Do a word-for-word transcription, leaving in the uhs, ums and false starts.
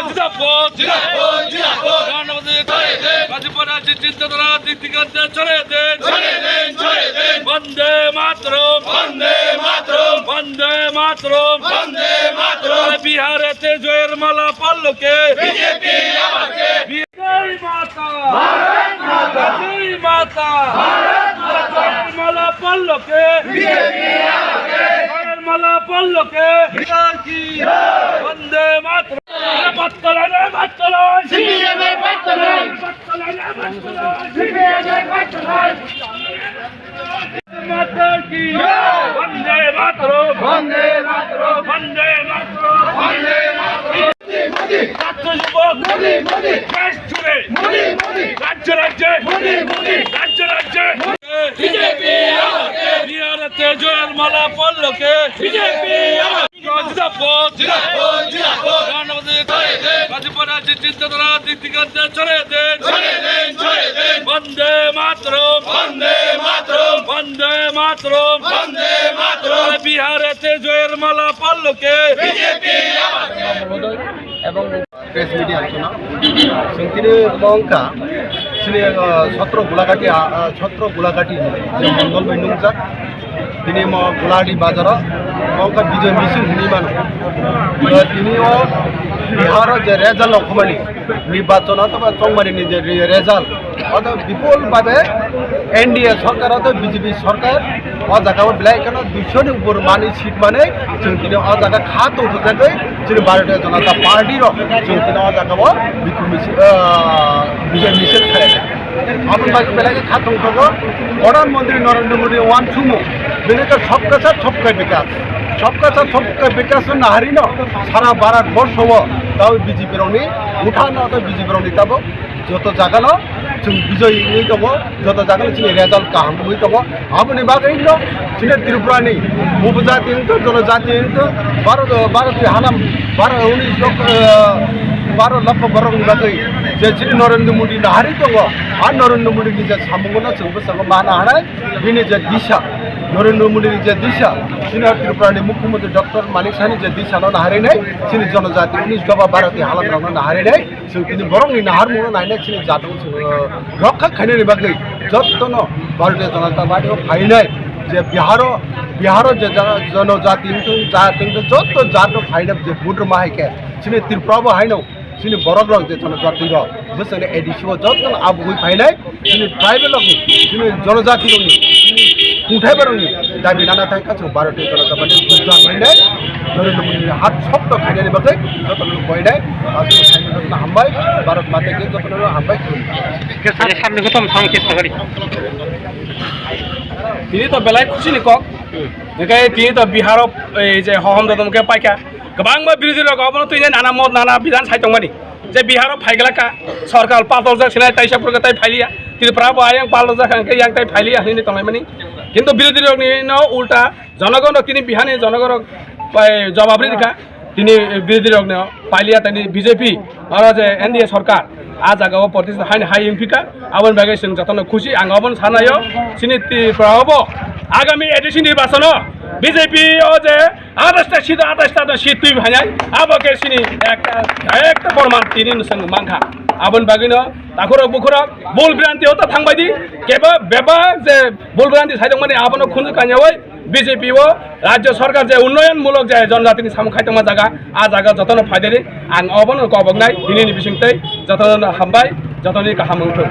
জিন্দাবাদ। জিন্দাবাদ, জিন্দাবাদ। রাজপথে চিন্তাধারা দিক দিগন্তে ছড়িয়ে দিন। ছড়িয়ে দিন, ছড়িয়ে দিন। বন্দে মাতরম। বন্দে মাতরম। বন্দে মাতরম। বন্দে মাতরম। বিহারেতে জয়ের মালা পড়ল কে? বিজেপি আবার কে? জয় মাতা। ভারত মাতা। জয় মাতা। ভারত মাতা। জয়ের মালা পড়ল কে? বিজেপি আবার কে? জয়ের মালা পড়ল কে? বিজেপি। বন্দে মাতরম। বাদ চালাই রে, বাদ চালাই। সিপিএম এর বাদ চালাই। বাদ চালাই রে, বাদ চালাই। সিপিএম এর বাদ চালাই। মাতা কি? জয়। বন্দে মাতরম। বন্দে মাতরম। বন্দে মাতরম। বন্দে মাতরম। মোদি, মোদি। ছাত্র যুবক। মোদি, মোদি। দেশ জুড়ে। মোদি, মোদি। রাজ্যে রাজ্যে। মোদি, মোদি। রাজ্যে রাজ্যে। বিজেপি আবার কে? বিহারেতে জয়ের মালা পড়ল কে? বিজেপি আবার জিন্দাবাদ, জিন্দাবাদ, জিন্দাবাদ। রাজপথে ছড়িয়ে দিন। রাজপথে চিন্তাধারা দিক দিগন্তে ছড়িয়ে দিন। ছড়িয়ে দিন, ছড়িয়ে দিন। বন্দে মাতরম। বন্দে মাতরম। বন্দে মাতরম। বন্দে মাতরম। বিহারেতে জয়ের মালা পড়ল কে? বিজেপি আবার কে? Press media ang suna. Sungkini mongka sini, uh, sotro Gulagati, uh, sotro Gulagati je mondol bai nungjak. Tini mo Gulagati bazaro mongka Bijoy Misil hini mano. Uh, tini o Biharo je result okhomani, nirbachon otoba chongmani ni je re-, result, oto bipul babe N D A sorkar oto B J P sorkar o jaga o belai kheno duisho ni upor mani seat mani chwng tini o jaga kha tongthokjagwi chini Bharatiya Janata Party rok chwng tini o jaga o bipul misil, ah, Bijoy Misil khailai. Aboni bagwi belai kha tongthogo Pradhan Mantri Narendra Modi uansukmung, bini khe Sabka Saath Sabka Vikas, Sabka Saath Sabka Vikas no naharino sara Bharat borsho o tabo B J P rokni uthano tei B J P rokni tabo joto jagano chwng bijoi wngwi tongo, joto jagano chini result kaham wngwi tongo. Aboni bagwino chini Tripurani upojati wngtong, jonojati wngtong, Bharat, Bharat ni halam, Bharat, unis lokho, eh, Bharat lokho borokni bagwi je chini Narendra Modi naharwi tongo, a Narendra Modi ni je samungo no chwng bwskango mana hanai, bini je disa, Narendra Modi ni je disa, chini Tripurani Mukhyamantri Doctor Manik Saha ni je disa no naharwi nai, chini jonojati unis doba Bharat ni halam rok no naharwi nai, Chwng tini borokni naharmungno nainai chini jatong chwng, uh, rokha khainani bagwi jotono Bharatiya Janata Party o phainai je Biharo, Biharo je jana-, jonojati wngthung, jati wngthung joto jatno phainai je vote rwma hai khe chini Tripura bo haino chini borok rok je jonojati rok bwswkni A D C o jotono abugwi phainai. Chini tribal rokni, chini jonojati rokni, chini kungthai borokni dabi nana thai kaisa Bharatiya Janata Party buddha khainai, Narendra Modi ni hat sopto khainani bagwi joto no koinai, aswk khainai joto no hambai, Bharat Mata ki joto no hambai khulumkha. Kesa samni gotom sang kesa gari. Tini to belai khusi ni kok, ekai tini to Biharo ei je hohom dodom ke paikha, kwbangma birodhi rok obono twi nana mod nana bidhan sai tongmani. Je Biharo phaiglaka, sorkar patol jak sinai taisa purga tai phailiya. Tripura bo ayang patol jak hwnkhe yang tai phailiya hinwi tonglaimani. Kintu birodhi rokni no ulta jonogon rok tini Bihani jonogon rok bai jobab ri rikha. Tini birodhi rokno phailiya tini B J P oro je N D A sorkar a jaga o protest haini hai wngphika. Aboni bagwi chwng jotono khusi ang obono sanayo. Chini Tripura obo agami A D C nirbachono B J P o je Atais ta sida, atais ta sida, si twi phainai, abo khe sini ekta, ekta porman tini no chwng mankha. Aboni bagwino takhurok bukhurok bul branti o ta thangbai di, keba bebak je bul branti sai tongmani abono khunju kanyaui B J P o rajya sarkar je unnoyon mulok je jonjatini samung khai tongma jaga, a jaga jotono phaideri ang obono koboknai, tini ni bisingtwi jotono hambai, jotoni kaham wngthung.